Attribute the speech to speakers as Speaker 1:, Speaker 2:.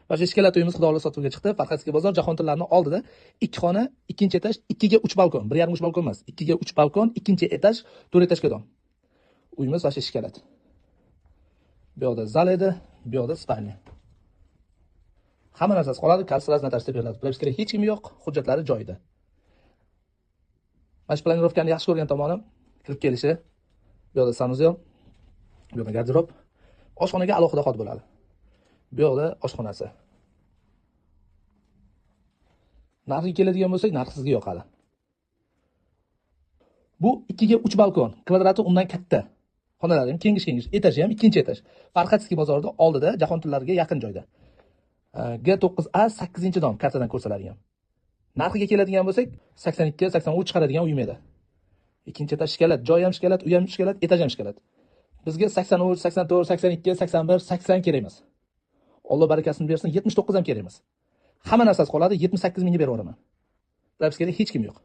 Speaker 1: Mana shu ishkalat uyimiz xudo xohlasa sotuvga chiqdi. Farxadskiy bozor Jahon tillarning oldida 2 xona, 2 etaj, 2 ga 3 balkon, 1,5 3 balkon emas, 2 ga 3 balkon, 2 etaj, 4 etajga dom. Uyimiz mana shu ishkalat. Bu yoqda zal edi, bu yoqda spalня. Hamma narsasi qoladi, kartalar notariusda beriladi. Propiskada hech kim yo'q, hujjatlari joyida. Mana shu planirovkani yaxshi ko'rgan tomonim kirib kelishi, bu yoqda sanuzel, bu yoqda garderob, oshxonaga alohida xod bo'ladi. Bu yoqda oshxonasi. Narxiga keladigan bo'lsak, narxi sizga yoqadi. Bu 2 ga 3 balkon, kvadrati undan katta. Xonalari ham kengish-kengish, etaji ham 2 etaj. Farxadskiy bozorida oldida, Jahon tillariga yaqin joyda. G9A 8-dom kartadan ko'rsalar ham. Narxiga keladigan bo'lsak, 82, 83 chiqaradigan uyim edi. 2 etaj shkalat, joy ham shkalat, uy ham shkalat, etaj ham shkalat. Bizga 83, 84, 82, 81, 80 kerak emas. Alloh barakasini bersin, 79 ham kerak emas. Hamma narsasi qoladi, 78 mingga berib yuboraman. Propiskada hech kim yo'q.